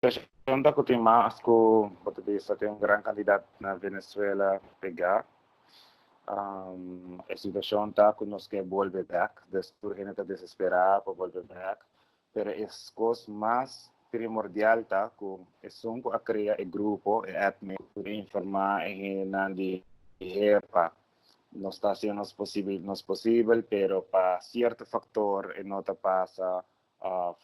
Situashon ta ku tin mas ku bo ta bisa tin un gran kantidat na Venezuela pegá. E situashon ta ku nos ke bolbe bèk, dus tur hende ta desesperá pa bolbe bèk, pero e kos mas primordial ta ku esun ku a krea e grupo, e admin, ku informá e hendenan di HEPA, nos ta hasiendo nos posibel nos posibel, pero pa sierto faktor e no ta pasa Of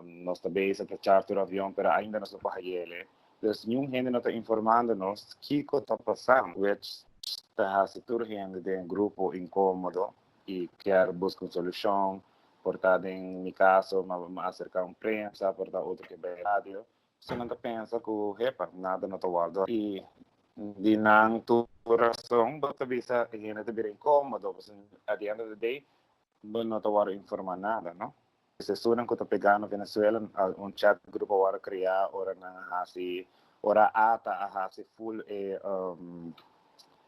nos ta bezig ta charter avion pero ainda nos no por hayele. Dus niun hende no ta informando nos kiko ta pasando, which ta hasi tur hende den grupo inkomodo i kier buska un solushon. Por ta den mi kaso mi a aserka un prensa, por ta otro ke bai radio. So nan ta pensa ku hepa nada no ta wòrdu i di nan tur rason bo ta bisa e hende ta bira inkomodo pasobra at the end of the day Bo no ta wòrdu informá nada, no? Esunnan ku ta pegá na Venezuela, un chat group a wòrdu kreá ora nan a hasi, ora ata a hasi full e,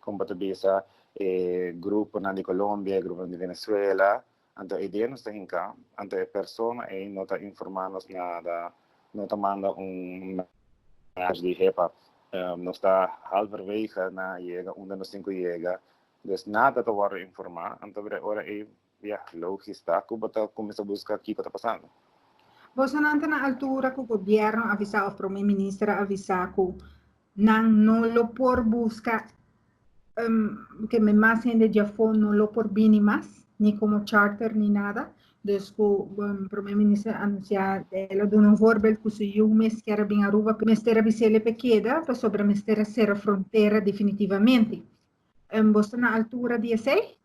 kon bo ta bisa, e gruponan di Colombia, e gruponan di Venezuela. Anto e dia nos ta hinká, anto e persona ei no ta informá nos nada, no ta manda un message di hepa, nos ta halverwege na yega unda nos tin ku yega. Dus nada ta wòrdu informá, anto bira e ora ei, ya, logis ta ku bo ta kuminsá buska kiko ta pasando. Bosonan ta na altura ku gobièrnu a avisá òf prome minister a avisá ku nan no lo por buska ke mas hende di afó no lo por bini mas, ni komo charter ni nada. Dus ku prome minister a anunsiá, el a duna un voorbeeld ku su yu mes kier a bin Aruba, mester a bis'el pa e keda pasobra mester a sera frontera definitivamente. Bo sta na altura di esei?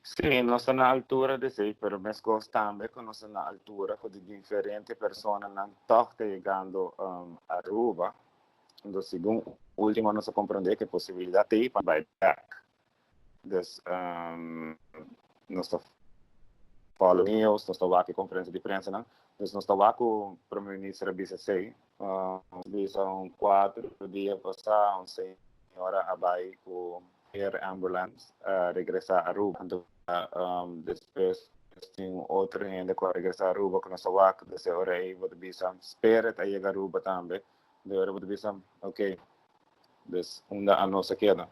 Sí, nos ta na altura di esei, pero meskos tambe ku nos ta na altura ku di diferente personanan tòg ta yegando Aruba. Entonces, segun último nos a komprondé ku e posibilidat t'ei pa bai bèk. Dus, nos ta follow news, nos ta wak e konferensia di prensanan. Dus nos ta wak ku Prome Minister a bisa esei. Bisa un kuater dia pasá un señora a bai ku air ambulance a regresá Aruba. Anto despues tin otro hende ku a regresá Aruba ku nos ta wak. Dus e ora ei bo ta bisa Spirit a yega Aruba tambe. De ora bo ta bisa, ok, dus unda anos a keda?